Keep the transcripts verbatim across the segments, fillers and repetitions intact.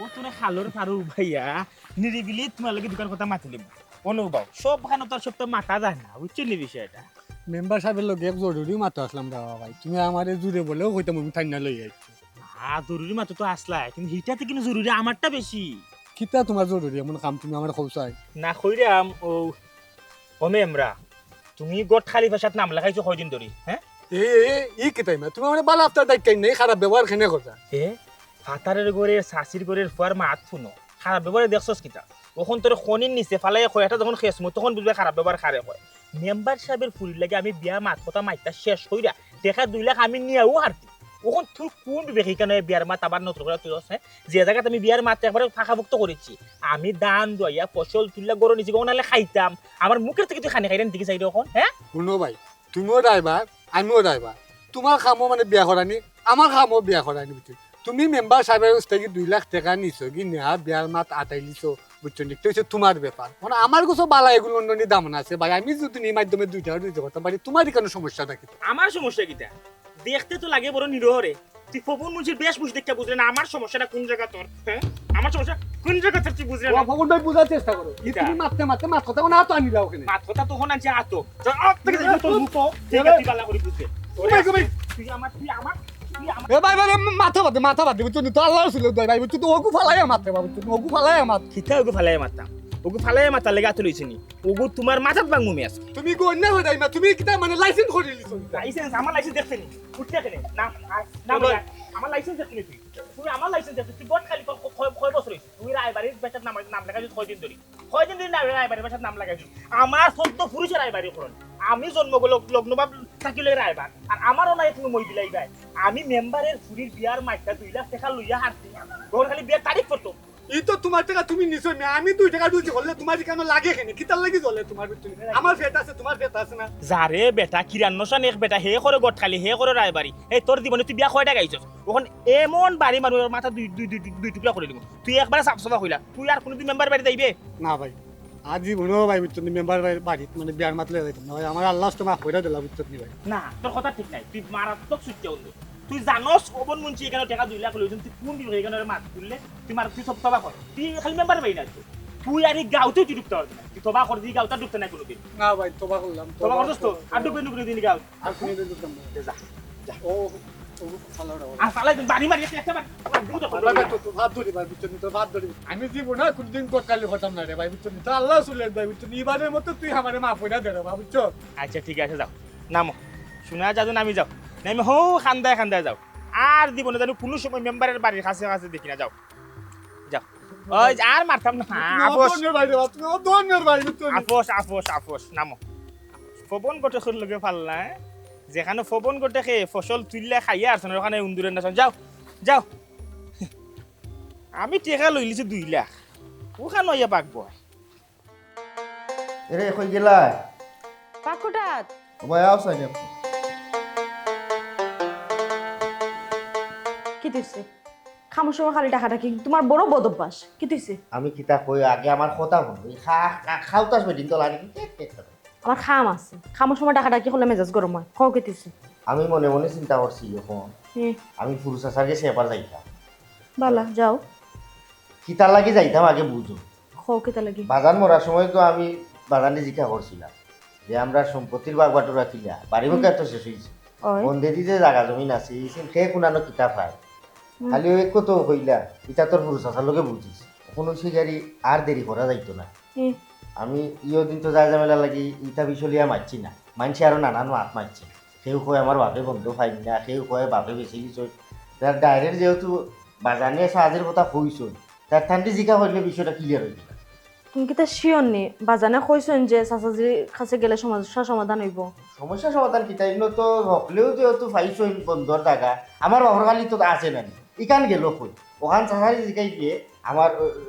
ও তোরে খালর পারো উবাইয়া নিরিবিলি তোমার লগে দুইখান কথা মাতিলিমু। অনুভব, সব খানো তো আর সব তো মাতা যায় না, বুঝছো নি বিষয়টা? মেম্বার সাবর লগে এক জরুরি মাতো আছলাম রে বাবা ভাই, তুমি আমারে জুরে বলেও কইতাম, আমি টাইনা লই আইছি। আ, জরুরি মাতো তো আছলায়, কিন্তু হিটাতে কিন্তু জরুরি আমারটা বেশি। কিতা তোমার জরুরি এমন কাম তুমি আমারে কও চাই? না কইরাম, ও, ও মেমরা, তুমি গট খালি ভাষাত নাম লেখাইছো কয়দিন ধরি, হ্যাঁ? এ, এ, এ, ই কিতা ইমা? তুমি আমারে বালা আফতার ডাইক্কা নেই, খারাপ ব্যবহার কেনে করতা? এ, ফাতারের ঘরের, চাচির ঘরের ফুয়ার মাত হুনো। খারাপ ব্যবহারে দেখছস কিতা? অখন তোরে খনির নিচে ফালাইয়া কয়, এটা যখন খেসমু, তখন বুঝবে খারাপ ব্যবহার কারে কয়। মেম্বার সাবর ফুরির লাগি আমি বিয়ার মাত কথা মাতিয়া শেষ কইরা, টেকা দুই লাখ আমি নিয়াও হারতি। অখন তুই কোন বিবেকে কেনে বিয়ার মাত আবার নতুন করি তুলস, হ্যাঁ? যে জাগাত আমি বিয়ার মাত একবারে পাকাপোক্ত করিছি, আমি ধান দোয়াইয়া, ফসল তুলিয়া ঘরো নিছি, অখন নাইলে খাইতাম। আমার মুখের থাকি তুই খানি খাইরে নি দেখি চাইরে অখন, হ্যাঁ? হুনো ভাই, তুমিও ড্রাইভার, আমিও ড্রাইভার। তোমার কামও মানে বিয়া করানি, আমার কামও বিয়া করানি, বুঝছো? তুমি মেম্বার সাবর গেছ থাকি দুই লাখ টেকা নিছো, কি নেয়া বিয়ার মাত আটাইলিছো, বুঝছো নি? তো অইছে তোমার ব্যাপার। মানে আমার গেছো বালা এগুলো অন্যান্য দাম না আছে ভাই, আমি যদি এই মাধ্যমে দুইটা দুইটা করতাম পারি, তোমার কেনে সমস্যা নাকি? আমার সমস্যা কিতা? দেখতে তো লাগে বড় নিরহরে। তুই ফবন মুন্সির বেশ বুঝ দেখিয়া বুঝরে না আমার সমস্যাটা কোন জাগা তোর, হ্যাঁ? আমার সমস্যা কোন জাগা তোর তুই বুঝরে না? ফবন ভাই বুঝার চেষ্টা করো। এই কিতা? তুমি মাততে মাততে মাত কথা না তো আনিলাও কেনে? মাত কথা তখন আনছে আতো। তোর আত থেকে দেখবি তোর মুখ, ঠিক আছে, তুই বালা করি বুঝরে। ওরে ভাই, ভাই। তুই আমার, তুই আমার, তুই আমার। এ ভাই, ভাই, ভাই, মাথা বাদে, মাথা বাদে, বুঝছো নি? তো আল্লাহ রসুলের দোয়াই, ভাই, বুঝছো? তো ওগু ফালাইয়া মাতে, বাবু, তুমি ওগু ফালাইয়া মাত। কিতা ওগু ফালাইয়া মারতাম? ওগু ফালাইয়া মাতার লেগে আতো লইছে নি? ওগু তোমার মাথাত ভাঙমু মি আজকে। তুমি গো অন্যায় হয়ে যাই না, তুমি কিতা মানে লাইসেন্স করে নিছো? লাইসেন্স, আমার লাইসেন্স দেখতে নি? উঠতে কেনে? না, না, না, এবার আমার লাইসেন্স দেখতে নি তুই? তুমি আমার লাইসেন্স দেখতে, তুই বট খালি ক-, ক-, কয়, কয় বছর হইছে? তুই রায়বাড়ির বেটার নাম, নাম লেখা কয়দিন ধরি? কয়দিন ধরি না রায়বাড়ির বেটার নাম লেখা? আমার চোদ্দ পুরুষে রায়বাড়ি করেন। আমি জন্ম লগ্ন বা থাকিলে রায়বার। আর আমারও নাই তুমি মই দিলাই ভাই। আমি মেম্বারের ফুরির বিয়ার মাইকটা দুই লাখ টেকা লইয়া হারতি। তখন খালি বিয়ার তারিখ করতো। ই তো তোমার টেকা তুমি নিছো না, আমি দুই টেকা দুই করলে তোমার কেনে লাগে কেনে? কিতার লাগি জ্বলে তোমার ভিতরে? আমার পেট আছে, তোমার পেট আছে না? যারে বেটা, কিরান নশান এক বেটা, হে করে গটকালি, হে করে রায়বাড়ি। এই তোর জীবনে তুই বিয়া কয়টা গাইছস? অখন এমন বাড়ি মারমু, মাথা দুই, দুই, দুই, দুই টুকরা করে দিমু। তুই একবারে সাফ সাফা কইলা, তুই আর কোনোদিন মেম্বার বাড়ি যাইবে? না ভাই, আর জীবনেও ভাই বুঝছো নি, মেম্বার বাড়ি, বাড়িত মানে বিয়ার মাতলে যাইতাম না ভাই, আমার আল্লাহ তো মাফ করে দিলা বুঝছো নি ভাই। না, তোর কথা ঠিক নাই, তুই মারাত্মক সুচ্চা বন্ধু। তুই জানোস ফবন মুন্সি এখানে টেকা দুই লাখ লইছইন, তুই কোন বিবেকে এখানে মাত তুললে? তুই মার, তুই সব তবা কর। তুই খালি মেম্বার বাড়ি না তুই। তুই আর এই গাঁওতেও তুই ঢুকতে পারবি না। তুই তবা কর, তুই গাঁওতে ঢুকতে না কোনোদিন। না ভাই, তবা করলাম, তবা তবা করছস তো? করলাম। আর ঢুকবে ঢুকবে দিন গাঁও। আর কোনোদিন ঢুকতাম না। যা, যা। ও, ও, ভালো রে, ভালো। আর ফালাই দিন, বাড়ি মারি একটা, একটা বাড়ি। ভাই, ভাই, তো, তো ভাত ধরি ভাই, বুঝছো নি? তো ভাত ধরি। আমি জীবনে কোনোদিন গটকালি হতাম না রে ভাই, বুঝছো নি? তো আল্লাহ রসুলের ভাই, বুঝছো নি? এবারের মতো তুই আমারে মাফ করে দে রে ভাই, বুঝছো? আচ্ছা, ঠিক আছে, যাও। নামো। শোনা যাদু নামি যাও। নামি হো খান্দায় খান্দায় যাও। আর জীবনে জানো কোনো সময় মেম্বারের বাড়ির কাছে কাছে দেখি না, যাও। যাও। ওই যে আর মারতাম না। তুমি আমার আপস। ধর্মের বাইরে, তুমি আমার ধর্মের বাইরে, তুমি। আপস, আপস, আপস, নামো। ফবন গটেকর লগে ফাল্লা, হ্যাঁ? যেখানে ফবন গটেকে ফসল তুললে খাইয়া আর ওখানে উন্দুরের নাচন। যাও, যাও। আমি টেকা লইলিছি দুই লাখ। ওখানে ইয়া বাঘ বয়। এরে, কই গেলা? পাকুটাত। ও ভাই, আও সাইডে। কি দিছে? খামোর সময় খালি ডাকাডাকি, তোমার বড় বদ অভ্যাস। কি দিছে? আমি কিতা কই, আগে আমার কথা হুনো। এই খা-, খা-, খাউতাস বেটিন তো লাগে কি? কে, কে, কে। আমার খাম আছে। খামোর সময় ডাকাডাকি করলে মেজাজ গরম হয়। কও কি দিছে? আমি মনে মনে চিন্তা করছি এখন। হুম। আমি ফুরু চাচার গেছে এবার যাইতাম। বালা, যাও। কিতার লাগি যাইতাম আগে বুঝো। কও কিতার লাগি? বাজান মরার সময় তো আমি বাজানরে জিকা করছিলাম যে আমরা সম্পত্তির ভাগ বাটোয়ারা কিলা, বাড়ি হুম। মুখে তো শেষ হইছে। ওই। বন্দেদি যে জাগা জমিন আছে, এই সিন খেয়ে কুনানো কিতা পায়। হুম। খালি ওই কত কইলা, ইটা তোর ফুরু চাচার লগে বুঝিস। এখন ওই শিকারি আর দেরি করা যাইতো না। হুম। আমি ইয়ো দিন তো যায় ঝামেলা লাগি, ইটা বিষয় লিয়া মারছি না। মানছি আরো নানান মাত মারছি। কেউ কয় আমার বাপে বন্ধ পাইনি না, কেউ কয় বাপে বেশি কিছু। তার ডাইরেক্ট যেহেতু বাজানে সাহায্যের কথা কইছইন, তার থান্ডি জিকা করলে বিষয়টা ক্লিয়ার হয়ে যাবে। তুমি কিতা শিওর নি? বাজানে কইছইন যে চাচাজির কাছে গেলে সমস্যা সমাধান হইব? সমস্যা সমাধান কিতা? ইনো তো হকলেও যেহেতু পাইছইন বন্ধর জাগা, আমার বাপর খালি তো আছে না নি। ইখান গেল কই? ওখান চাচাজি জিকাই দিয়ে আমার,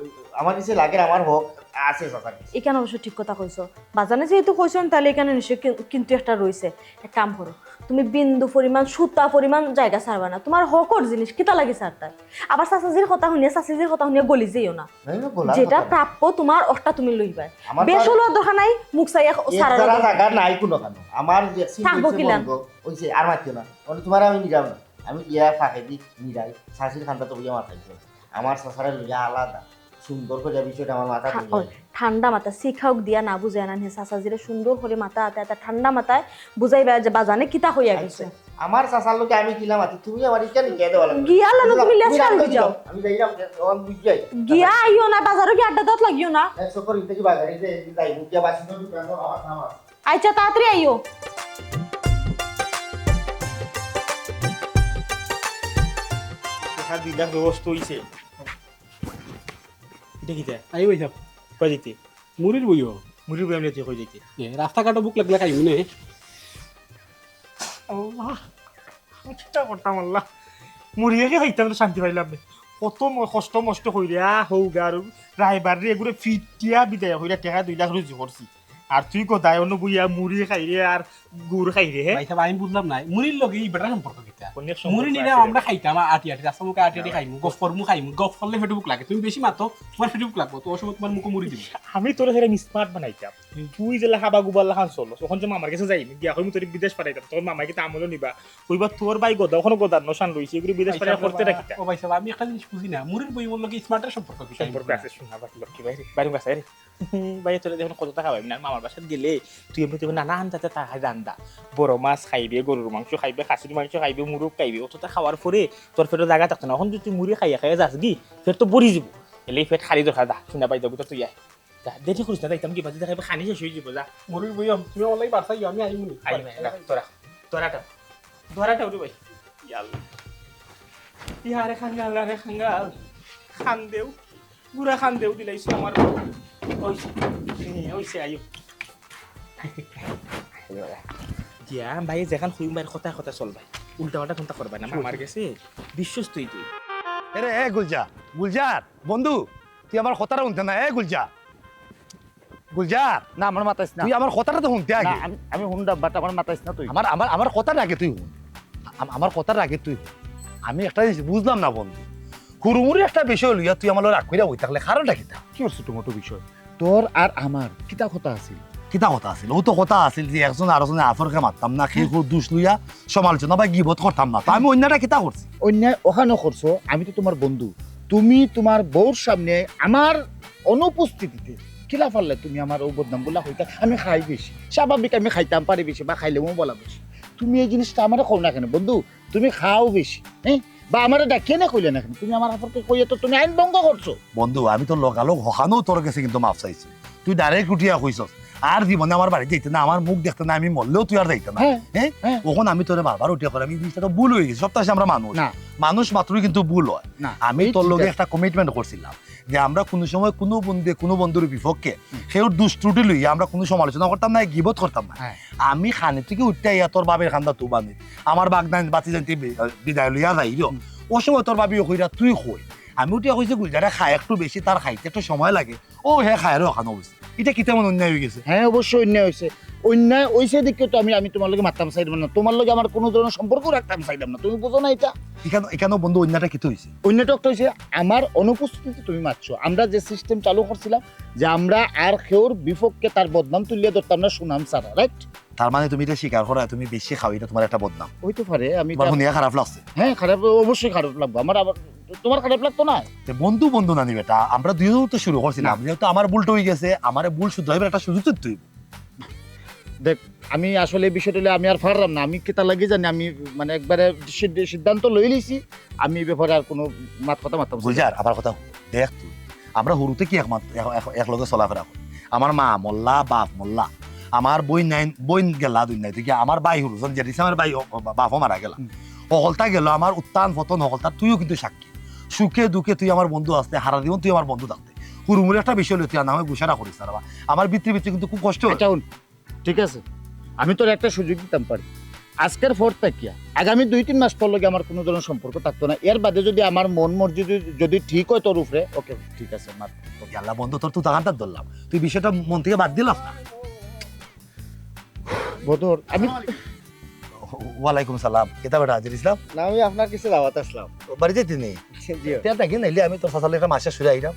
আমার কাছে লাগে আমার হক আছে চাচার কাছে। এখানে অবশ্য ঠিক কথা কইছো। বাজানে যেহেতু কইছইন, তাহলে এখানে নিশ্চয় কি-, কিন্তু একটা রইছে। এক কাম করো, তুমি বিন্দু পরিমাণ, সুতা পরিমাণ জায়গা ছাড়বা না। তোমার হকর জিনিস কিতা লাগি ছাড়তায়? আবার চাচাজির কথা শুনিয়া, চাচাজির কথা শুনিয়া গলি যেও না। নাই, না, গলার যেটা কথা না। প্রাপ্য তোমার, ওটা তুমি লইবায়। আমার বেশ তো আর হলো দরকার নাই, মুখ চাইয়া এক সারা জায়গা নাই কোনো কানো। আমার যে সিট থাকবো হইছে কিলান? বন্ধ, হইছে, আর মাতিও না। মানে তোমার আমি নিরাম না। আমি গিয়া ফাঁকে দি নিরাই, চাচির খান্দা তো বইয়া মাথায় দিও। আমার চাচারে লইয়া আলাদা সুন্দর করে বিষয়টা আমার মাথা ঠা- ওই, ঠান্ডা মাথা শিখাউক দিয়া না বুঝে না হে চাচাজিরে সুন্দর করে মাথা আতে আতে ঠান্ডা মাথায় বুঝাইবা যে বাজানে কিতা কইয়া গেছে। আমার চাচার লোকে আমি কিলা মাতি, তুমি আমার ইটা নিয়ে দেওয়া লাগবে। গিয়া লাগো, তুমি লেজ রাখো কাড়ি যাও। আমি যাই না, আমি বুঝি যাই। গিয়া আইও না, বাজারো গিয়া আড্ডা দাঁত লাগিও না। এক চক্কর ইনতে কি বাজারে যে যাই, মুখিয়া বাসি তো দোকান তো আমার নাম আছে। আচ্ছা, তাড়াতাড়ি আইও। দেখা দুই লাখ ব্যবস্থা হইছে। এটা কিতা? আই ভাই সাহেব, কই দিতে? মুড়ির বইও। মুড়ির বই আমি তুই কই দিতে? এ, রাস্তাঘাটো ভুক লাগলে খাইমু নে। আল্লাহ, আমি কিতা করতাম আল্লাহ? মুড়ি রেখে খাইতাম তো শান্তি পাইলাম না। কত ম-, কষ্ট মষ্ট কইরা হৌগার রায়বার রে এগুলো ফিটিয়া বিদায় কইরা টেকা দুই লাখ রুজি করছি। আর তুই কোথায় অন্য বইয়া মুড়ি খাইরে আর গুড় খাইরে, হে? ভাই সাহেব, আমি বুঝলাম না, মুড়ির লগে এই বেটার সম্পর্ক কিতা? অনেক সম্পর্ক মুড়ি নিলে আছে। আমরা খাইতাম আটিয়া আটিয়া, রাস্তা মুখে আটিয়া আটিয়া খাইমু, গফ করমু খাইমু, গফ করলে পেটে ভুক লাগে। তুমি বেশি মাতো, তোমার পেটে ভুক লাগবো, তো ওই সময় তোমার মুখে মুড়ি দিবি। আমি তোরে সেটা মিসমার্ট বানাইতাম। তুই যেলা হাবা গুবাল্লা খান চলো, তখন যে মামার কাছে যাইনি, গিয়া কইমু তোরে বিদেশ পাঠাইতাম, তোর মামায় কিতা আমলও নিবা? কইবা তোর ভাই গদা, ওখানে গদার নশান রইছে, এগুলো বিদেশ পাঠাই করতে রাখিতা। ও ভাই সাহেব, আমি একটা জিনিস বুঝি না, মুড়ির বই ওর লগে স্মার্টের সম্পর্ক কি? সম্পর্ক আছে, শোনা বাকি লক্ষ্মী ভাই রে। বাড়ি বাসা রে। ভাই, তোরে দেখুন কতটা খাওয়াইবি না, মামার বাসাত গেলে তুই এমনি তুই নানান জাতে তা খাই রান্দা। বড় মাছ খাইবে, গরুর মাংস খাইবে, খাসির মাংস খাইবে, মুরগ খাইবে, অতটা খাওয়ার পরে তোর পেটে জায়গা থাকতো না। এখন যদি তুই মুড়ি খাইয়া খাইয়া যাস গি, পেট তো ভরি যাব। এলে পেট খালি দরকার দা, শোনা ভাই, দেখো তো তুই আয়। যা, দেরি করিস না, যাইতাম কি বাজে দেখাইবে, খানি শেষ হয়ে যাবো, যা। মুড়ির বইও, তুমি আমার লাগি বাসায় যাও, আমি আইমু নি। আই ভাই, রাখ, তোরা, তোরাটা, তোরাটা উঠে ভাই। ইয়াল্লা। ইয়ারে খাঙ্গাল, আরে খাঙ্গাল। খান দেও, গুড়া খান দেও দিলাইছো আমার। ওইছে, ওইছে, আইও। গিয়া, ভাই, যেখান কইম ভাইর কথা কথা চল ভাই। উল্টা পাল্টা কোনটা করবা না, আমার গেছে বিশ্বস্তই তুই। এরে, এ গুলজার, গুলজার, বন্ধু, তুই আমার কথাটা শুনতে না, এ গুলজার, গুলজার, না, আমার মাতাইস না। তুই আমার কথাটা তো শুনতে আগে। না, আমি, আমি হুনরাম, but আমার মাতাইস না তুই। আমার, আমার, আমার কথাটা আগে তুই শুন। আম-, আমার কথাটা আগে তুই শুন। আমি একটা জিনিস বুঝলাম না বন্ধু, হুরুমুরি একটা বিষয় লইয়া তুই আমার লগে রাগ কইরা বই থাকলে কারণটা কিতা? কি ওর ছোট মোটো বিষয়? তোর আর আমার কিতা কথা আছিল? কিতা কথা আছিল? ও তো কথা আছিল যে একজন আরোজনে আফরকে মারতাম না, কেউ কেউ দুষ লইয়া সমালোচনা বা গিবত করতাম না। তো আমি অন্যটা কিতা করছি? অন্যায় ওখানেও করছো, আমি তো তোমার বন্ধু। তুমি তোমার বউর সামনে আমার অনুপস্থিতিতে কিলা পারলে তুমি আমার ও বদনাম গুলা হইতা? আমি খাই বেশি, স্বাভাবিক আমি খাইতাম পারি বেশি বা খাইলেও বলা বেশি। তুমি এই জিনিসটা আমারে কও না কেন বন্ধু? তুমি খাও বেশি, হ্যাঁ? বা আমারে ডাকিয়ে না কইলে না কেন? তুমি আমার আফরকে কইয়া তো তুমি আইন ভঙ্গ করছো। বন্ধু, আমি তো লগালগ হখানো তোর গেছে কিন্তু মাফ চাইছি। তুই direct উঠিয়া কইছস, আর জীবনে আমার বাড়িত যাইতে না, আমার মুখ দেখতে না, আমি মরলেও তুই আর যাইতে না। হ্যাঁ, হ্যাঁ? হ্যাঁ। ওখান আমি তোরে বারবার উঠিয়া করি, আমি জিনিসটা তো ভুল হয়ে গেছে, সব তো আসে আমরা মানুষ। না। মানুষ মাত্রই কিন্তু ভুল হয়। না, আমি এই তোর লগে চিন্তা- একটা commitment করছিলাম যে আমরা কোনো সময় কোনো বন্ধু, কোনো বন্ধুর বিপক্ষে কেউ দুষ ত্রুটি লইয়া আমরা কোনো সমালোচনা করতাম না, গিবত করতাম না। হ্যাঁ। আমি খানি থেকে উঠতে আইয়া তোর বাপের খান্দা তু বানি, আমার বাগনাইন বাতি জানতে বি-, বিদায় লইয়া যাইল। ও সময় তোর বাবিও কইরা তুই কই, আমি উঠিয়া কইছি গুলজারে খায় একটু বেশি, তার খাইতে একটু সময় লাগে। ও হে খায় রে ওখানে অবস্থা। এটা কি তেমন অন্যায় হয়ে গেছে? হ্যাঁ, অবশ্যই অন্যায় হয়েছে। অন্যায় হয়েছে দেখে তো আমি, আমি তোমার লগে মারতাম চাইলাম না, তোমার লগে আমার কোনো ধরনের সম্পর্ক রাখতাম চাইলাম না। তুমি বুঝো না এটা? এখানে, এখানে বন্ধু অন্যায়টা কিতা হইছে? অন্যটা একটা হয়েছে আমার অনুপস্থিতিতে তুমি মারছো। আমরা যে সিস্টেম চালু করছিলাম যে আমরা আর কেউর বিপক্ষে তার বদনাম তুলিয়ে ধরতাম না সুনাম ছাড়া, রাইট? তার মানে তুমি এটা স্বীকার করো, তুমি বেশি খাও, এটা তোমার একটা বদনাম। হইতে পারে, আমি তোমার এটা- শুনিয়া খারাপ লাগছে? হ্যাঁ, খারাপ, অবশ্যই খারাপ লাগবে আমার। আবার তোমার খারাপ লাগতো না? তে বন্ধু বন্ধু নানি বেটা, আমরা দুইজন তো শুরু করছিলাম, যেহেতু আমার ভুলটা হয়ে গেছে, আমার ভুল শুধরাইবার একটা সুযোগ তো তুই। দেখ, আমি আসলে এই বিষয়টা হইলে আমি আর পারলাম না। আমি কিতা লাগি জানি, আমি মানে একবারে সিদ্ধ-, সিদ্ধান্ত লই লিছি, আমি এই ব্যাপারে আর কোনো মাত কথা মারতাম চাই না। গুলজার, আমার কথা হুন। দেখ তুই, আমরা হুরুতে কি একমাত্র এক, এক, এক লগে চলাফেরা করি। আমার মা মল্লা, বাপ মল্লা, আমার বইন নাই, বইন গেলা দুই নাই, তুই কি আমার ভাই হুরু, যে ইসলামের ভাই, ও, ও, বাপও মারা গেলা। হকলতা গেল, আমার উত্থান পতন হকলতা, তুইও কিন্তু সাক্ষী। সুখে দুঃখে তুই আমার বন্ধু আসতে, হারা জীবন তুই আমার বন্ধু থাকতে। হুরুমুরি একটা বিষয় লইতে আর না হয় গুসারা করিস না রে বা। আমার ভিতরে ভিতরে কিন্তু খুব কষ্ট হয়। আচ্ছা, হুন, ঠিক আছে, আমি তোর একটা সুযোগ দিতাম পারি। আজকের পর থাকিয়া আগামী দুই তিন মাস তোর লগে আমার কোনো ধরনের সম্পর্ক থাকতো না। এর বাদে যদি আমার মন মর্জি যদি, যদি ঠিক হয় তোর উপরে, ওকে, ঠিক আছে, মার। ওকে, আল্লাহ বন্ধু, তোর তুই তাকানটা ধরলাম, তুই বিষয়টা মন থেকে বাদ দিলাম না। বদর, আমি ওয়ালাইকুম সালাম, কিতা বেটা হাজির ইসলাম? না, আমি আপনার কাছে দাওয়াত আসলাম। ও, বাড়ি যাইতে নেই? জি। তে আর ডাকি নাইলে আমি তোর ফাতালে একটা মাসে শুয়ে আইলাম।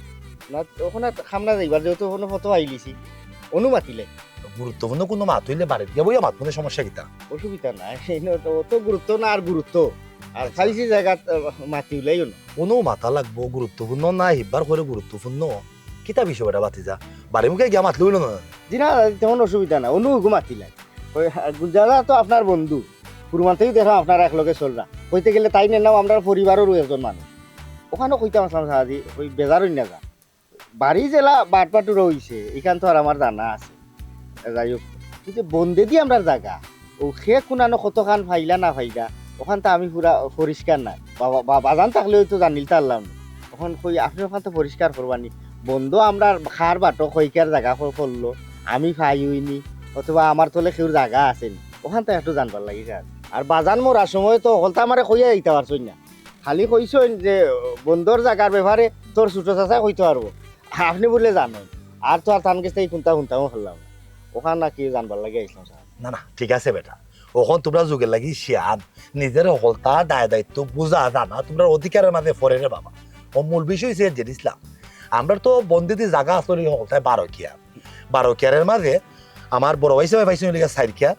না, ওখানে খামনা যাইবার যেহেতু ওখানে ফটো আইলিছি, অনু মাতিলে। গুরুত্বপূর্ণ কোনো মাত হইলে বাড়িত গিয়া বইয়া মাত, কোনো সমস্যা কিতা? অসুবিধা নাই, এই ন-, অত গুরুত্ব না আর গুরুত্ব। আর আচ্ছা। খাইছি জাগাত, আহ, মাতি উলাইও না। অনো মাতা লাগবো, গুরুত্বপূর্ণ না, হিব্বার করে গুরুত্বপূর্ণ। কিতা বিষয় বেটা ভাতিজা? বাড়ি মুখে গিয়া মাতলে অইলো না? জি না, তেমন অসুবিধা না, অনো ওগু মাতি লাগে। ওই, আহ, গুলজারা তো আপনার বন্ধু, কুরবান থাকি দেখলাম আপনারা একলগে চলরা। কইতে গেলে তাইন নাও আমরার পরিবারেরউ একজন মানুষ। অখানও কইতাম আছলাম চাচাজি, ওই বেজার অইন না যান। বাড়ি যেলা বাটবাটুরা অইছে, ইখান তো আর আমার জানা আছে। যাই হোক, অউ যে বন্দেদি আমরার জাগা, অউ কে কুনানো কতখান পাইলা না পাইলা, অখান তো আমি পুরা পরিষ্কার নায়। বাবা, বা-, বাজান থাকলে অইতো জানিলতা পারলাম নি। অখন কই আপনে অখান তো পরিষ্কার করবা নি। বন্দো আমরার কার বাটো কইকার জাগা ক-, করলো, আমি পাইউই নি, অথবা আমার তলে কেউর জাগা আছে নি, অখান তো একটু জানবার লাগি স্যার। আর বাজান মরার সময় তো হকলতা আমারে কইয়া যাইতা পারছইন না। খালি কইছইন যে বন্দর জাগার ব্যাপারে তোর ছোট চাচায় কইতো পারবো, আপনে বুলে জানইন। আর তো আর তান গেছ থাকি কুন্তা হুনতামও পারলাম না। অখান নাকি জানবার লাগি আইছলাম স্যার। না, না, ঠিক আছে বেটা, অখন তুমরা যুগর লাগি শিয়ান, নিজর হকলতা দায় দায়িত্ব বুঝা জানা তুমরার অধিকারর মাঝে পড়ে রে বাবা। অউ মূল বিষয় অইছে যে ইসলাম, আমরার তো বন্দেদি জাগা আছিল হকলতায় বারো কিয়ার। বারো কিয়ারর মাঝে আমার বড় ভাইসাবে পাইছইন অইলো গিয়া চাইর কিয়ার,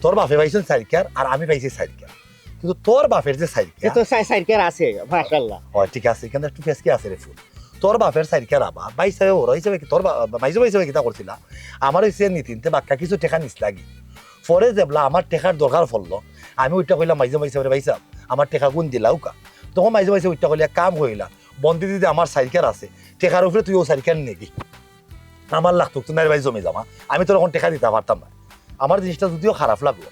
তোর বাফে পাইছইন চাইর কিয়ার, আর আমি পাইছি চাইর কিয়ার। কিন্তু তোর বাফের যে চাইর কিয়ার, তো চাই-, চাইর কিয়ার আছে, মাশাআল্লাহ। অয়, ঠিক আছে, ইখান একটু ফেসকি আছে রে ফুত। তোর বাফের চাইর কিয়ার আবার, ভাইসাবে, বড় ভাইসাবে কি, তোর বা-, মাইজু ভাইসাবে কিতা করছিলা? আমার অইছে নীতিনতে বাক্কা কিছু টেকা নিছলাগি। পরে যেবলা আমার টেকার দরকার পড়লো, আমি উইঠা কইলাম মাইজু ভাইসাবরে, "ভাইসাব, আমার টেকাগুন দিলাউক্কা।" তখন মাইজু ভাইসাবে উইঠা কইলা, "এক কাম করিলা, বন্দেদি যে আমার চাইর কিয়ার আছে, টেকার উপরে তুই অউ চাইর কিয়ার নেগি।" আমার লাখ তুক তো নাই রে ভাই জমি জমা, আমি তোরে অখন টেকা দিতা পারতাম না। আমার জিনিসটা যুদিও খারাপ লাগলো,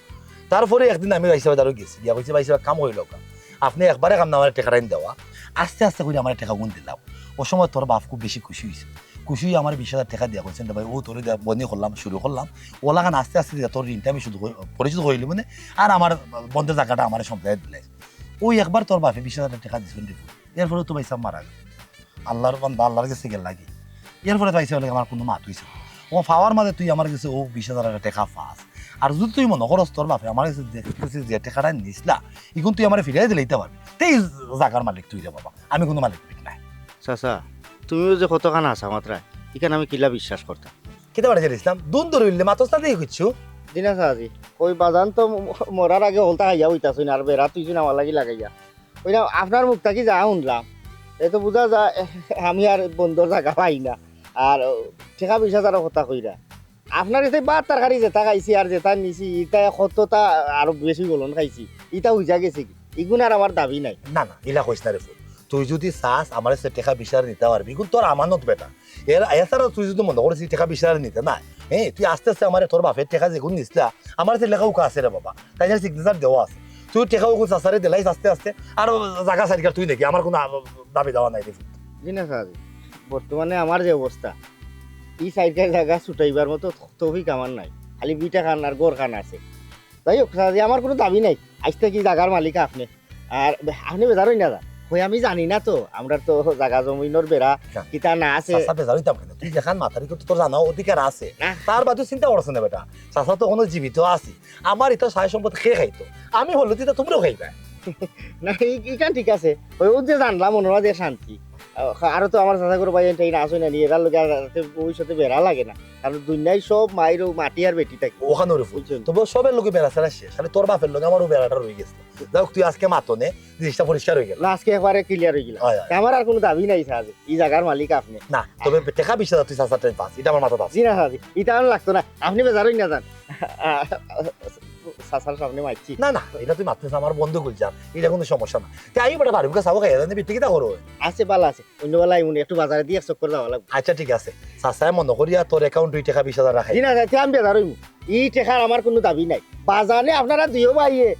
তারপরে একদিন আমি ভাইসাবর দ্বারো গেছি, গিয়া কইছি, "ভাইসাব, এক কাম করিলাউক্কা, আপনে একবারে কাম না আমারে টেকাটা দেওয়া, আস্তে আস্তে করি আমারে টেকাগুন দিলাও।" অউ সময় তোর বাফ খুব বেশি খুশি অইছে, খুশি অইয়া আমারে বিশ হাজার টেকা দিয়া কইছইন, "রে ভাই, অউ তোরে দিয়া বনি করলাম, শুরু করলাম, অলাখান আস্তে আস্তে দিয়া তোর ঋণটা আমি শুধু করি-, পরিশোধ করি লিমুনে, আর আমার বন্দের জাগাটা আমারে সমঝাইয়া দিলাইস।" অউ একবার তোর বাফে বিশ হাজার টেকা দিছইন রে ফুত। এরপরে তো ভাইসাব মারা গেলা। আল্লার বান্দা আল্লার গেছে গেলাগি। এরপরে তো ভাইসাবর লগে আমার কুনু মাত অইছে না। অউ পাওয়ার মাঝে তুই আমার গেছে অউ বিশ হাজার টেকা পাস। আর যুদি তুই মনো করস তোর বাফে আমার গেছে যে, গেছে যে টেকাটা নিছলা, ইগুন তুই আমারে ফিরাইয়া দিলাইতা পারবি। তে ই জাগার মালিক তুই রে বাবা। আমি কুনু মালিক টালিক নায়। চাচা, তুমিও যে কতখান হাছা মাতরায়, ইখান আমি কিলা বিশ্বাস করতাম? কিতা বেটা ইসলাম? দুন ধরি উঠলে মাতস না দেখি কিচ্ছু। জি না চাচাজি, ওই বাজান তো ম-, মরার আগে হকলতা খাইয়া অইতাছইন, আর বেড়া তুইছইন আমার লাগি লাগাইয়া। ওই না, আপনার মুখ থাকি যা হুনলাম, এ তো বুঝা যায় আমি আর বন্দর জাগা পাই না। আর টেকা বিশ হাজারর কথা কইরা, আপনার গেছে ভাত তরকারি যেতা খাইছি আর যেতা নিছি, ইতা কততা আরো বেশি গলন খাইছি, ইতা বুঝা গেছে কি? ইগুন আর আমার দাবি নাই। না, না, ইলা কইস না রে ফুত। তুই যুদি চাস, আমার গেছে টেকা বিশ হাজার নিতা পারবি, ইগুন তোর আমানত বেটা। এর, এছাড়া তুই যুদি মনো করস ই টেকা বিশ হাজার নিতে না, হ্যাঁ, তুই আস্তে আস্তে আমারে তোর বাফের টেকা যেগুন নিছলা, আমার গেছে লেখা উকা আছে রে বাবা, তাইন signature দেওয়া আছে। তুই টেকা উকা চাচারে দিলাইস আস্তে আস্তে, আর জাগা চাইর কিয়ার তুই নেগি, আমার কুনু আ-, দাবি দাওয়া নাই রে। জি না স্যার, বর্তমানে আমার যে অবস্থা, ই চাইর কিয়ার জাগা ছুটাইবার মতো তৌফিক আমার নাই, খালি ভিটাখান আর ঘরখান আছে। যাই হোক, চাচাজি, আমার কুনু দাবি নাই। আইজ থাকি জাগার মালিক আপনে। আর বে-, আপনে বেজার অইন না যান। কই আমি জানি না তো, আমরার তো জাগা জমিনর বেড়া হ্যাঁ। কিতা না আছে। চাচা, বেজার অইতাম কেনে? তুই যেখান মাতারি করতে তোর জানা অধিকার আছে। না। তার বাদেও চিন্তা করছ না বেটা। চাচা তো অখনো জীবিত আছে। আমার ইতা সয় সম্পদ কে খাইতো? আমি অইলে তো ইতা তুমরাও খাইবায়। না, ই-, ইখান ঠিক আছে। ওই, ওই যে জানলাম, মনর মাঝে শান্তি। আ-, আরো তো আমার চাচা ঘরর ভাই এনটাই না, আছইন না নি, এরার লগে আর ভবিষ্যতে বেড়া লাগে না। কারণ দুনিয়ার সব মাইর অউ মাটি আর বেটি থাকি। অখান অইরে ফুত। বুঝছইন? তবে সবের লগে বেড়া ছেড়া শেষ। খালি তোর বাফের লগে আমার অউ বেড়াটা রইগেছে। যাউক, তুই আজকে মাতনে, জিনিসটা পরিষ্কার অইগেল। না, আজকে একবারে clear অইগেলা। অয়, অয়। তে আমার আর কুনু দাবি নাই, চাচাজি। ই জাগার মালিক আপনে। না, তবে টেকা বিশ হাজার তুই চাচার টাইম পাস, ইটা আমার মাথাত আছে। জি না, চাচাজি। ইটা আমার লাগতো না। আপনে বেজার অইন না যান। চাচার সামনে মাতছি। না, না, ইটা তুই মাততে আমার বন্ধু গুলজার। ইটা কুনু সমস্যা না। তে আমি বেটা বাড়ি মুখে চাও খাইয়া যাইন, বিটি কিতা করো? আছে, ভালা আছে। অইন্য বেলা আইমুনে, একটু বাজারেদি এক চক্কর যাওয়া লাগবো। আচ্ছা, ঠিক আছে। চাচায় মনো করিয়া তোর account-ও ই টেকা বিশ হাজার রাখাই। জি না, তে আমি বেজার অইমু। ই টেকার আমার কুনু দাবি নাই। বাজানে আপনারা দুইও ভাইয়ে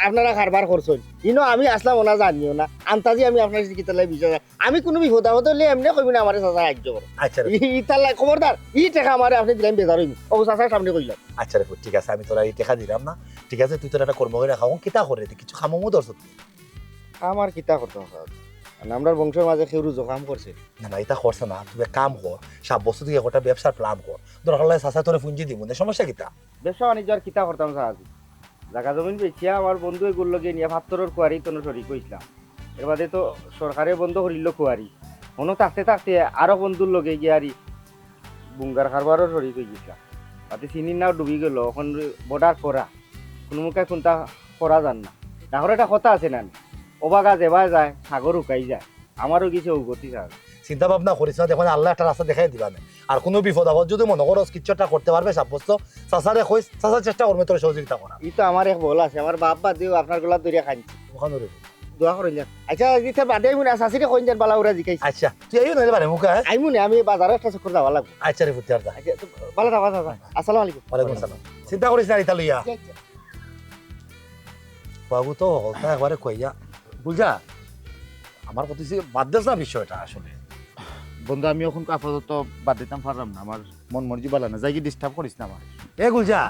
আপনারা কারবার করছইন। ইনো আমি আছলাম অনা জানিও না। আন্তাজি আমি আপনার গেছে কিতার লাগি বিশ হাজার। আমি কুনু বিপদ আপদ অইলে এমনে কইমুনে আমারে চাচায় সাহায্য করো। আচ্ছা রে। ই, ইতার লাগি খবরদার, ই টেকা আমারে আপনে দিলে আমি বেজার অইমু। অউ চাচার সামনে কইলাম। আচ্ছা রে ফুত, ঠিক আছে, আমি তোরে ই টেকা দিরাম না। ঠিক আছে, তুই তোর একটা কর্ম করি রাখ। অখন কিতা করে, তুই কিছু কামো মুমো ধরছত নি? আমার কিতা করতাম স্যার? মানে, আমরার বংশর মাঝে কেউ রুজু কাম করছে? না, না, ইতা করছে না। তুই এক কাম কর, সাব্যস্ত থাকি একটা ব্যবসার plan কর। দরকার লাগে চাচায় তোরে পুঞ্জি দিমুনে, সমস্যা কিতা? ব্যবসা বাণিজ্য আর কিতা করতাম চাচাজি? জাগা জমিন বেচিয়া আমার বন্ধু এগুর লগে নিয়া পাত্থরর কুয়ারি তনো শরিক অইছলাম। এর বাদে তো সরকারে বন্ধ করিল কুয়ারি। অনো থাকতে থাকতে আরো বন্ধুর লগে গিয়া আরি বুঙ্গার কারবারও শরিক অইগেছলাম। বাদে চিনির নাও ডুবি গেল, অখন border করা। কুনু মুখে কুন্তা করা যার না। ডাঙর একটা কথা আছে না, ওবাগা যেবায় যায়, সাগর উকাই যায়। আমারও কিছু উগতি স্যার। চিন্তা ভাবনা করিস না, দেখো আল্লায় একটা রাস্তা দেখাই দিবা না। আর কুনু বিপদ আপদ যুদি মনো করস, কিচ্ছু একটা করতে পারবে সাব্যস্ত, চাচারে কইস, চাচা চেষ্টা করবে তোর সহযোগিতা করা। ই তো আমার এক বল আছে, আমার বাপ বাদ দিও আপনার গলা ধরিয়া খাইছি। ওখানে রে। দোয়া করইন যান। আচ্ছা, ইতা বাদে আইমু না, চাচিরে কইন যান, বালা ওরা জিকাইছে। আচ্ছা, তুই আইও না রে বারে মুখা, হ্যাঁ? আইমু না, আমি বাজারো একটা চক্কর যাওয়া লাগবো। আচ্ছা রে পুত্র, আর যা। আচ্ছা, তো বালা থাকো, চাচা। আসসালামু আলাইকুম। ওয়ালাইকুম আসসালাম। চিন্তা করিস না, ইতা লইয়া। আচ্ছা, আচ্ছা। বাবু তো হতা একবারে কইয়া। বুঝা? আমার কথা হইছে, বাদ দেস না বিষয়টা আসলে। বন্ধু, আমি অখন আপাতত বাদ দিতাম পারলাম না, আমার মন মর্জি বালা না, যাই কি disturb করিস না আমার। এ গুলজার,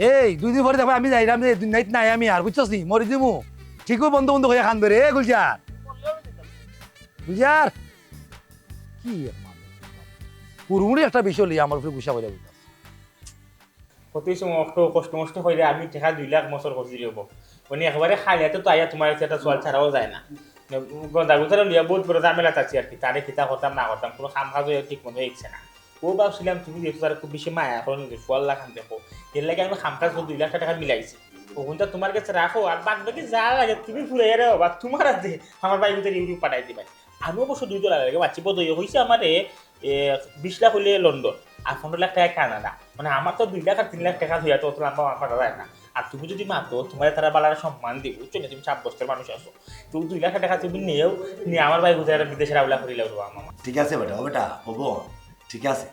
এই দুই দিন পরে দেখবে আমি যাইরাম রে, দুই night নাই আমি আর, বুঝছস নি? মরি দিমু। ঠিকই বন্ধু বন্ধু হয়ে খান বেরে, এ গুলজার। গুলজার? কি এক মানুষ? পুরুমুড়ি একটা বিষয় লইয়া আমার উপরে গুসা করিয়া বুঝাস। কত সময় একটু কষ্ট মষ্ট হইলে আমি টেকা দুই লাখ মসর করছি রে বাবা। মানে একবারে খালি হাতে তো আইয়া তোমার কাছে একটা সোয়াল ছাড়াও যায় না। গন্ডা গুতারে লইয়া বহুত বড় ঝামেলা থাকছি আর কি। তারে কিতা করতাম না করতাম, কুনু কাম কাজ হইয়া ঠিক মতো হইছে না। ও ভাবছিলাম তুমি যেহেতু তারে খুব বেশি মায়া করো, নিজের সোয়াল লাখান দেখো, এর লাগি আমি কাম কাজ দুই লাখ টেকা মিলাইছি। ওখানটা তোমার কাছে রাখো, আর বাদ বাকি যা লাগে তুমি ফুরাইয়া রে বাবা, তোমার হাতে আমার ভাই গুতারে ইউটিউব পাঠাই দিবাই। আমি অবশ্য দুই ডলার লাগে বাচ্চি বোধ হইয়া হইছে আমারে এ, বিশ লাখ হইলে লন্ডন, আর পনেরো লাখ টাকা কানাডা। মানে আমার তো দুই লাখ আর তিন লাখ টাকা হইয়া তো অত লম্বা আমার পারা যায় না। আর তুমি যদি মাতো, তোমার তারা বালার সম্মান দিব, বুঝছো না? তুমি সাব্যস্তের মানুষ আছো, তো দুই লাখ টাকা তুমি নেও, নিয়ে আমার ভাই গুতারে বিদেশে রাউলা করিলাও রে মামা। ঠিক আছে বেটা, ও বেটা, হবো, ঠিক আছে।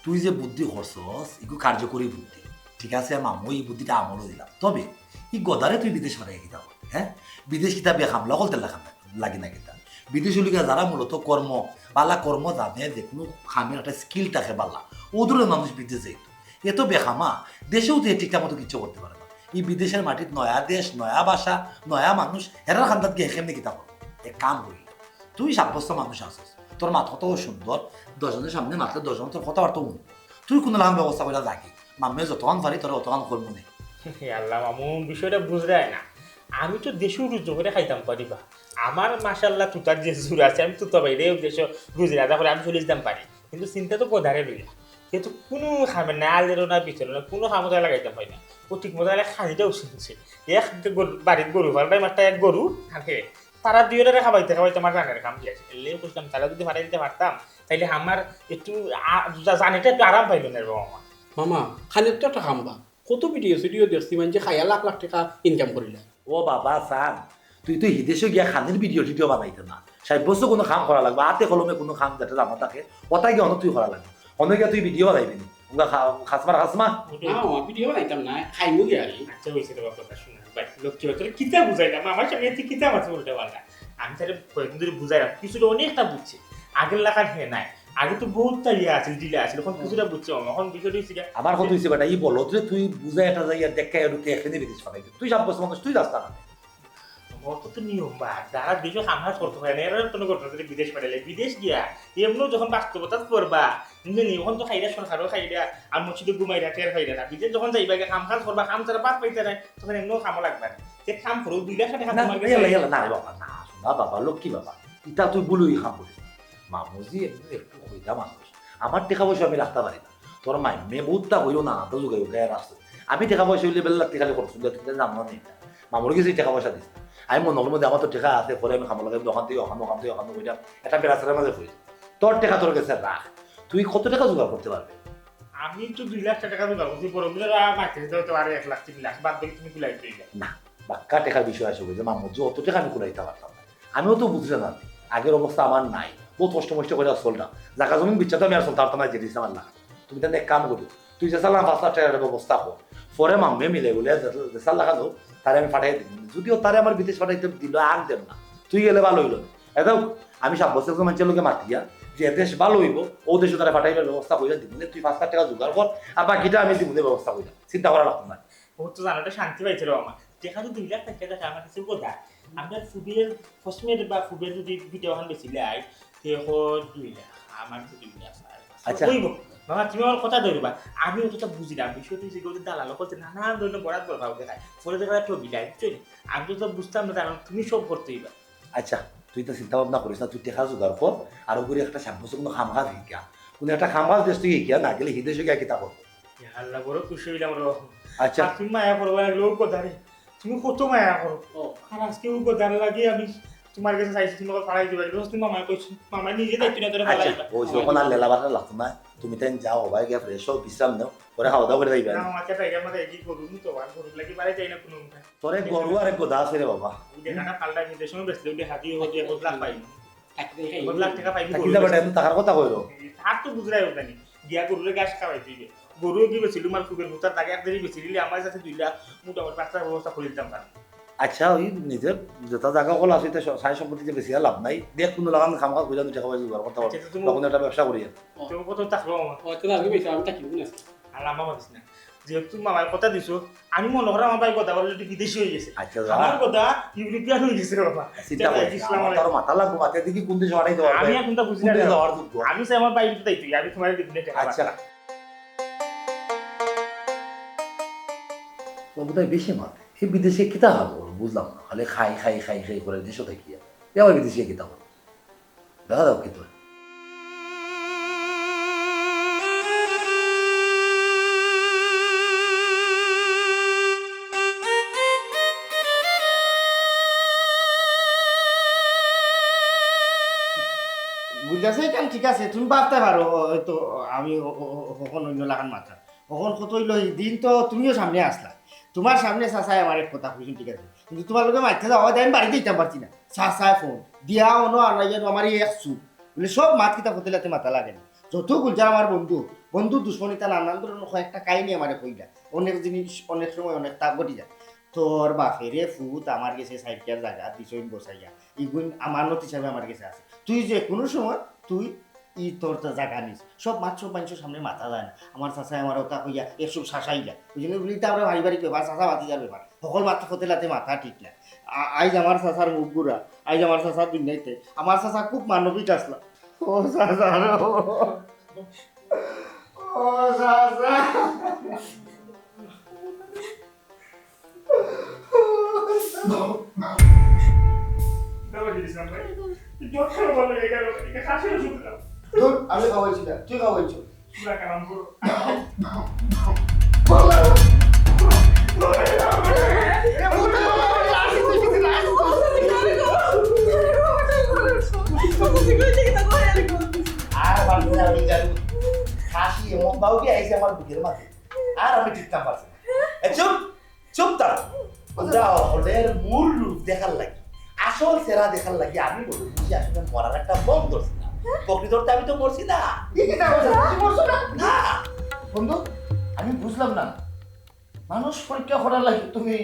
তুই যে বুদ্ধি করছস, ইগু কার্যকরী বুদ্ধি, ঠিক আছে? মামু, এই বুদ্ধিটা আমলও দিলাম। তবে এই গদারে তুই বিদেশ পাঠাই কিতা করবি, হ্যাঁ? বিদেশ কিতা বেকামলা করতে লাগান লাগি না কিতা? বিদেশ অইল গিয়া যারা মূলত কর্ম, বালা কর্ম জানে, যে কুনু কামের একটা skill থাকে বালা, অউ ধরনের মানুষ বিদেশ যাইতো। এ তো বেকামা, দেশেও তো এ ঠিকঠাক মতো কিচ্ছু করতে পারে না। এই বিদেশের মাটিত নয়া দেশ, নয়া ভাষা, নয়া মানুষ, হেরার কান্দাত গিয়া কেমনে কিতা করবো? এক কাম করিল, তুই সাব্যস্ত মানুষ আছস, তোর মাত কথাও সুন্দর, দশজনের সামনে মাতলে দশজন তোর কথাবার্তাও হুনবো। তুই কুনু লাখান ব্যবস্থা করিয়া যা গি, মামুয়ে যতখান পারি তোরে অতখান করমু নে। হে আল্লাহ মামু, বিষয়টা বুঝরায় না। আমি তো দেশেও রুজি করিয়া খাইতাম পারি বা। আমার মাশাআল্লাহ তুতার যে জোর আছে, আমি তুতা বাইরে দেশে রুজি রাজা করে আমি চলে যেতাম পারি। কিন্তু চিন্তা তো গদারে লইয়া। সে তো কুনু কামে না, আলেরও না, ভিতরেও না, কুনু কামো তারে লাগাইতাম পারি না। ও ঠিক মতো তাইলে খানিটাও শুনছে। এক গরু, বাড়িত গরু পালটাই মাত্র এক গরু, আর হে, তারা দুইওটারে খাবাইতে খাবাইতে আমার জানের কাম দিয়া আছে। এর লাগি কইছিলাম, তারা যদি পাঠাই দিতে পারতাম, তাইলে আমার একটু আ-, জা-, জানেটা একটু আরাম পাইল না রে বাবা মা। মামা, খানির তো একটা কাম বা। কত ভিডিও সিডিও দেখছি, মানষে খাইয়া লাখ লাখ টেকা ইনকাম করিলা। ও বাবা, সান, তুই তো হিদেশে গিয়া খানির ভিডিও টিডিও বানাইতে না। সাব্যস্ত কুনু কাম করা লাগবো, হাতে কলমে কুনু কাম যেটা জানা থাকে, ওটাই গিয়া অনো তুই করা লাগবো। অনো গিয়া তুই ভিডিও বানাইবি নি? ওগুলা খা-, খাসমা রে খাসমা? না, মামা, ভিডিও বানাইতাম না, খাইমু গিয়া আর কি। আচ্ছা, হইছে রে বাবা, কথা শুন। ভাই, লক্ষ্মী বাজারে কিতা বুঝাইলাম? আমার সামনে তুই কিতা মারছে উল্টা পাল্টা? আমি তারে কয়েকদিন ধরি বুঝাইলাম, কিছুটা অনেকটা বুঝছে। আগের লাখান হে নাই। আগে তো বহুত তাড়িয়া আছিল, ঢিলা আছিল, অখন কিছুটা বুঝছে, অখন বিষয়টা হইছে গিয়া আমার কথা হইছে বেটা, ই বলো তুই, তুই বুঝাই এটা যাই আর দেখা এর রূপে এখানে বিদেশ পাঠাই দে। তুই সাব্যস্ত মানুষ, তুই রাস্তা না। অত তো নিয়ম বা, যারা দেশে কাম কাজ করতে পারে না, এরা তো কোনো ঘটনা যদি বিদেশ পাঠাইলে, বিদেশ গিয়া এমনও যখন বাস্তবতা পড়বা, বুঝলি নি? অখন তো খাইরা সরকারও খাইরা, আর মসজিদে ঘুমাইরা, টের পাইরা না। বিদেশ যখন যাইবা গিয়া কাম কাজ করবা, কাম ছাড়া বাদ পাইতে নাই, তখন এমনও কামও লাগবে না। যে কাম করো, দুই লাখ টাকা না, তোমার কাছে ইয়াল্লা, ইয়াল্লা, না রে বাবা, না, শোনা বাবা, লক্ষ্মী বাবা, ইটা তুই ভুল ওই কাম করিস না। মামুজি এমনি একটু কইরা মানুষ, আমার টেকা পয়সা আমি রাখতে পারি না। তোর মাইমে বহুতটা কইও না, তো জুগাই উগাই রাখছে। আমি টেকা পয়সা হইলে বেলা লাগতে খালি খরচ হইলে তুই জানো না এটা। মামুর কাছে টেকা পয়সা দিস না। আমি মনে করবো যে আমার তো টেকা আছে, পরে আমি খামো লাগে, দোকান থেকে ওখানে, ওখান থেকে ওখানে কইরা একটা বেড়াচেরার মাঝে কই। তোর টেকা তোর কাছে রাখ। তুই কত টেকা জোগাড় করতে পারবে? আমি তো দুই লাখ টাকা জোগাড় করছি, বড় মিলে আর মারতে যেতে হয়তো আরো এক লাখ, তিন লাখ, বাদ বাকি তুমি কুলাই দিলে। না, বাক্কা টেকার বিষয় আসে, বুঝলে, মামুজি, অত টেকা আমি কুলাইতে পারতাম না। আমিও তো বুঝলে না, আগের অবস্থা আমার নাই, বহুত কষ্ট মষ্ট করে চলতাম। জাগা জমিন বিচ্ছা তো আমি আর চলতে পারতাম না, যে দিছে আমার লাখ। তুমি তাহলে এক কাম করো, তুই যে চালান পাঁচ লাখ টাকার ব্যবস্থা কর, পরে মামে মিলে বলে যে, যে চার লাখ আনো, তারে আমি পাঠাই দিই। যদিও তারে আমার বিদেশ পাঠাইতে দিল, আন দেন না, তুই গেলে ভালো হইল। এ দাও, আমি সাব্যস্ত একজন মানুষের লোকে মাতিয়া, যে দেশ ভালো হইব, ও দেশে তারা পাঠাইবার ব্যবস্থা করে দিব। তুই পাঁচ লাখ টাকা জোগাড় কর, আর বাকিটা আমি দিব, ব্যবস্থা করে। চিন্তা করা লাগতো না। ও তো জানো, এটা শান্তি পাইছে রে আমার। দেখা তো দুই লাখ টাকা থাকে আমার কাছে কথা। আমরা ফুবিয়ার কসমেট বা ফুবিয়ার যদি ভিডিও ওখান বেশি লাই, তে হ দুই লাখ, আমার তো দুই লাখ আর আচ্ছা। কইব, বাবা, তুমি আমার কথা ধরবা। আমি অতটা বুঝি না, বিষয় তুই যে কেউ দালাল করতে নানান ধরনের বরাত বরফা উঠে খায়, ফলে দেখা যায় ঠকি যায়, বুঝছো নি? আমি তো বুঝতাম না, কারণ তুমি সব করতে হইবা। আচ্ছা, তুই তো চিন্তা ভাবনা করিস না, তুই টেকা জোগাড় কর, আর ওগুলি একটা সাব্যস্ত কোনো কাম কাজ শিখিয়া, কোনো একটা কাম কাজ দেশ তুই শিখিয়া না গেলে হিদেশে গিয়া কিতা করবো? ইয়া আল্লাহ, বড় খুশি হইলাম রে। আচ্ছা। আর তুমি মায়া করবা না, লোক কথা রে। তুমি কত মায়া করো। ও। আর আজকে ও গদার লাগি আমি তুমার গেছে চাইছি, তুমি ওকে ফালাই দিবা। কিন্তু তুমি মামায় কইছো, মামায় নিজে দায়িত্ব নিয়া তোরে আচ্ছা, ফালাইবা। ওই যে ওখানে আর লেলা বাটা লাগতো না। তুমি তাই যাও, ভাই গিয়া ফ্রেশ হও, বিশ্রাম নাও, পরে খাওয়া দাওয়া করে যাইবা। না, আমার কাছে এটা আমাদের কি করুন তো, আর গরুর লাগি বাড়ি যাই না কোনো মতে। তোরে গরু আর এক গদা আছে রে বাবা। ওই যে কাটা পাল্টা কিন্তু সময় বেসলে ওই হাতি হয়ে যায়, বদলা পাই। বদলা টাকা পাই। থাকি যাবে, টাকা কথা কইলো। আর তো বুঝলাই ওটা নি। গিয়া গরুরে ঘাস খাওয়াই দিবে। গরু কি বেছিল, আমার ফুকের ভুতার দাগে এক দেরি বেছিল, আমার সাথে দুই লাখ মোটামুটি পাঁচ লাখ ব্যবস্থা করে দিতাম পারি। আচ্ছা, ওই নিজের যেটা জাগা কল আছে, এটা স-, সাই সম্পত্তি যে বেশি আর লাভ নাই। দেখ, কোনো লাগান খামখা বুঝা দুই টাকা পয়সা জোগাড় করতে পারবো। আচ্ছা, তো তুমি তখন একটা ব্যবসা করি আর। তুমি কত থাকলো আমার? ও, তো আমি বেশি, আমি থাকি না। আর আমার মাতিস না। যেহেতু মামায় কথা দিছো, আমি মনে করি আমার ভাই কথা বলে একটু বিদেশি হয়ে গেছে। আচ্ছা, যা। আমার কথা ইউরোপিয়ান হয়ে গেছে রে বাবা। চিন্তা চলো, করিস না, ইসলাম আমার তো আরো আলাইকুম। মাথা লাগবো, মাথায় দেখি কোন দেশে পাঠাইতে পারবে। আমি এখন তো বুঝি কোন না দেশে রে। যাওয়ার যোগ্য। আমি চাই আমার ভাই একটু দায়িত্ব, আমি তোমার একটু দিনে টাকা আমার পাঠাই। আচ্ছা। ও বোধহয় বেশি মাত। এই বিদেশে কিতা হাল করবো বুঝলাম না। খালি খাই, খাই, খাই, খাই করে দেশে থাকি। এ আবার বিদেশে কিতা করবো? দেখা দাও কিতা। বুঝাছে কেন? ঠিক আছে, তুমি ভাবতে পারো, হয়তো আমি ও-, ও-, ও-, কখন অন্য লাখান মাত্রা। কখন কত হইলো, এই দিন তো তুমিও সামনে আসলা। তোমার সামনে চাচায় আমার এক কথা কইছেন, ঠিক আছে, কিন্তু তোমার লগে মাইতে যাওয়া দেয়, আমি বাড়িতে দিতাম পারছি না। চাচায় ফোন দিয়া অনো আনাইয়া আমার এই এক চুপ। বলে, "সব মাত কিতা ফতেলাতে মাথা লাগে না।" যত গুলজার আমার বন্ধু, বন্ধু দুশমনিতা নানান ধরনের কয়েকটা কাহিনী আমারে কইলা। অনেক জিনিস, অনেক সময় অনেক তা ঘটি যায়। তোর বাপেরে ফুত আমার গেছে সাইডকার জাগা দিছইন বসাইয়া। ইগুন আমানত হিসাবে আমার গেছে আছে। তুই যে কোনো সময় তুই ই তোর তো জাগা নিস। সব মাত সব মানুষের সামনে মাথা যায় না। আমার চাচায় আমার ওটা কইয়া একশো শাসাইলা। ওই জন্য বলি, "এটা আমরা পারিবারিক ব্যাপার, চাচা ভাতিজার ব্যাপার। সকল মাত ফতেলাতে মাথা ঠিক না।" আ-, আইজ আমার চাচার মুখ ঘুরা, আইজ আমার চাচা দুনিয়াইতে। আমার চাচা খুব মানবিক আসলা। ও চাচা রে, ও। ও চাচা। ধুর, আমি খাওয়াইছি না, তুই খাওয়াইছ। আর বাদ দে, আমি জানি। খাসি এমন বাউকে আইছে আমার বুকের মাঝে, আর আমি টিকতাম পারছি না। এ, চুপ, চুপ থাক। ওটা হলের মূল রূপ দেখার লাগি, আসল চেহারা দেখার লাগি আমি বলি, বুঝি আসলে মরার একটা বম ধরছি না। প্রকৃত অর্থে আমি তো মরছি না। এই কি তা বলছো? তুমি মরছো না? না। বন্ধু, আমি বুঝলাম না, মানুষ পরীক্ষা করার লাগি তুমি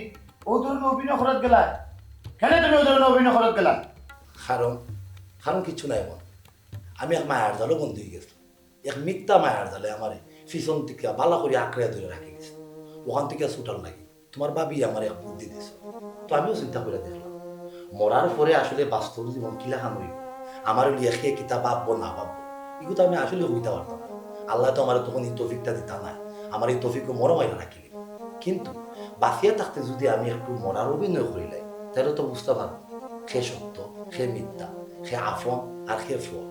ও ধরনের অভিনয় করাত গেলা? কেন তুমি ও ধরনের অভিনয় করাত গেলা? কারণ, কারণ কিচ্ছু নাই মন। আমি এক মায়ার জালো বন্দী হয়ে গেছি। এক মিথ্যা মায়ার জালে আমারে পিছন থেকে বালা করে আঁকড়ে ধরে রাখি গেছে। ওখান থেকে ছুটার লাগি তোমার ভাবি আমারে এক বুদ্ধি দিছে। তো আমিও চিন্তা করে দেখলাম, মরার পরে আসলে বাস্তব জীবন কিলাখান হইব, আমার ওই একে কিতা ভাববো না ভাববো, এগুলো তো আমি আসলে হইতে পারতাম না। আল্লাহ তো আমার তখন এই তৌফিকটা দিতা নাই, আমার এই তৌফিকও মরম হইয়া রাখিলে। কিন্তু বাঁচিয়া থাকতে যদি আমি একটু মরার অভিনয় করিলাই, তাহলে তো বুঝতে পারবো কে সত্য, কে মিথ্যা, কে আফন আর কে ফল।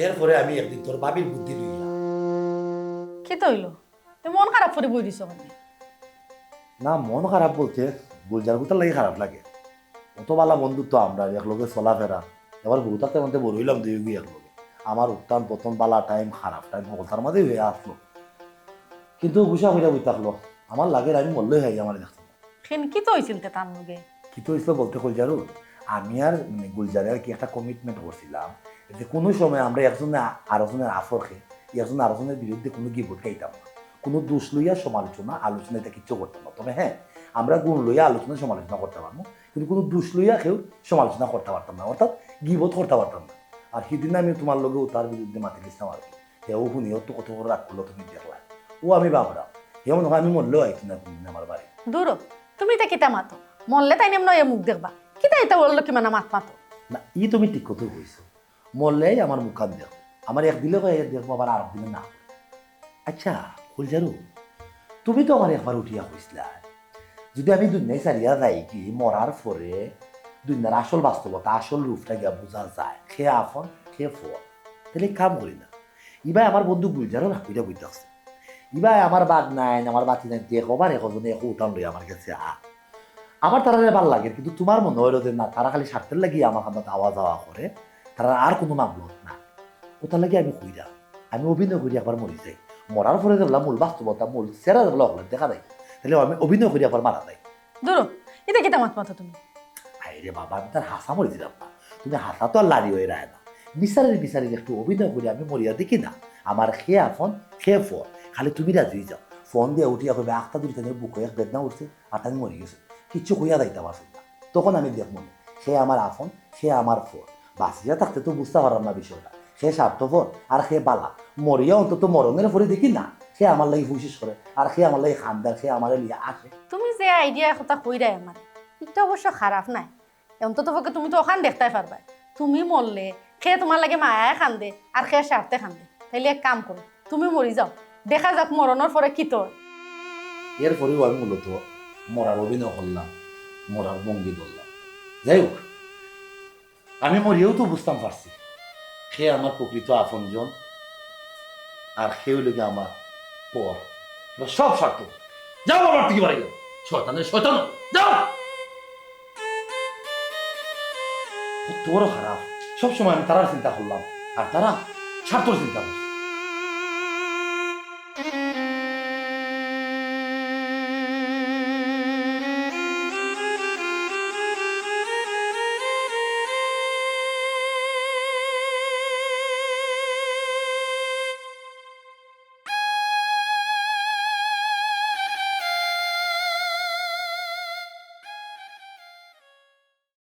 এরপরে আমি একদিন তোর ভাবির বুদ্ধি লইলাম। কিতা হইল? তুমি মন খারাপ করে বই দিছো কেনে? না, মন খারাপ বলতে গুলজার গুতার লাগি খারাপ লাগে। অত বালা বন্ধুত্ব আমরা, একলগে চলাফেরা। এবার গুরু থাকতে মানতে বড় হইলাম দুই গু একলগে। আমার উত্থান পতন, বালা টাইম, খারাপ টাইম, হকলতার মাঝেই হয়ে আসলো। কিন্তু গুসা হইয়া বই থাকলো। আমার লাগে আমি মরলেই হয় আমার দেখতে। কিতা হইছিল তে তার লগে? কিতা হইছিল বলতে কইল জানো, আমি আর মানে গুলজারে আর কি একটা কমিটমেন্ট করছিলাম যে কোনো সময় আমরা একজনে আ-, আরেকজনের আফরকে, একজন আরেকজনের বিরুদ্ধে কোনো গিবত গাইতাম না, কোনো দোষ লইয়া সমালোচনা, আলোচনা এটা কিচ্ছু করতাম না। তবে হ্যাঁ, আমরা গুণ লইয়া আলোচনা সমালোচনা করতে পারবো, কিন্তু কোনো দোষ লইয়া কেউ সমালোচনা করতে পারতাম না, অর্থাৎ গিবত করতে পারতাম না। আর সেদিন আমি তোমার লগেও তার বিরুদ্ধে মাতি দিছিলাম আর কি। হেও হুনিও তো কত বড় রাগ করলো তুমি দেখলা। ও আমি বাবরা। হে মনে হয় আমি মরলেও আইছি না কোনদিন আমার বাড়ি। দূর, তুমি তো কিতা মাতো? মরলে তাই নেম নয় মুখ দেখবা। কিতা এটা বললো কি মানে মাত মাতো? না, ই তুমি ঠিক কথা কইছো। মরলেই আমার মুখান দেখো। আমার এক দিলে কয়ে দেখবো, আবার আর দিলে না। আচ্ছা, কইল জানো, তুমি তো আমার একবার উঠিয়া কইছিলা, যদি আমি দুনিয়ায় ছাড়িয়া যাই কি, মরার পরে দুনিয়ার আসল বাস্তবতা, আসল রূপটা গিয়া বুঝা যায়, কে আফন, কে ফল। তাহলে কাম করি না। ইবায় আমার বন্ধু গুলজারও রাগ কইরা বই থাকছে। ইবায় আমার বাদ নাই, আমার বাতি নাই, দেখো বার একজনে একো উঠান লই আমার গেছে আ। আমার তারারে ভালা লাগে, কিন্তু তুমার মনে অইলো যে না, তারা খালি স্বার্থর লাগি আমার কান্দাত আওয়া যাওয়া করে, তারার আর কুনু মামলত না। অটার লাগি আমি কইরাম, আমি অভিনয় করি একবার মরি যাই, মরার পরে যেবলা মূল বাস্তবতা, মূল চেহারা যেবলা অকলে দেখা যায়, তাইলে আমি অভিনয় করি একবার মারা যাই। দুরো, ইতা কিতা মাত মাতো তুমি? আরে বাবা, আমি তার হাছা মরি দিলাম না। তুমি হাছা তো আর লাড়ি অইরায় না। মিছারির মিছারির একটু অভিনয় করি আমি মরিয়া দেখি না। আমার কে আফন, কে ফর। খালি তুমি রাজি অই যাও। ফোন দিয়া উঠিয়া কইবে, "আখতা দুরি তানির বুকো এক বেদনা উঠছে, আর তানি মরি গেছে।" কিচ্ছু কইয়া যাইতা পারছইন না। তখন আমি দেখমু নে, কে আমার আফন, কে আমার ফর। বাঁচিয়া থাকতে তো বুঝতা পারলাম না বিষয়টা। কে স্বার্থপর, আর কে ভালা। মরিয়া অন্তত মরণের পরে দেখি না, কে আমার লাগি ফুসফুস করে, আর কে আমার লাগি কান্দে, আর কে আমারে লইয়া আসে। তুমি যে আইডিয়া কথা কইরায় আমার, ইটা অবশ্য খারাপ নায়। অন্তত পক্ষে তুমি তো অখান দেখতায় পারবায়। তুমি মরলে কে তুমার লাগি মায়ায় কান্দে, আর কে স্বার্থে কান্দে। তাইলে এক কাম করো, তুমি মরি যাও, দেখা যাউক মরণর পরে কিতা অয়। এরপরেও আমি মূলত মরার অভিনয় করলাম, মরার ভঙ্গি ধরলাম। যাই হোক, আমি মরিয়াও তো বুঝতাম পারছি, কে আমার প্রকৃত আফনজন, আর কে অইলো গি আমার পর। এরা সব স্বার্থ। যাও আমার বাড়ি থাকি বারই যাও। শয়তানের শয়তান, যাও। কত বড় খারাপ। সব সময় আমি তারার চিন্তা করলাম, আর তারা স্বার্থর চিন্তা করে।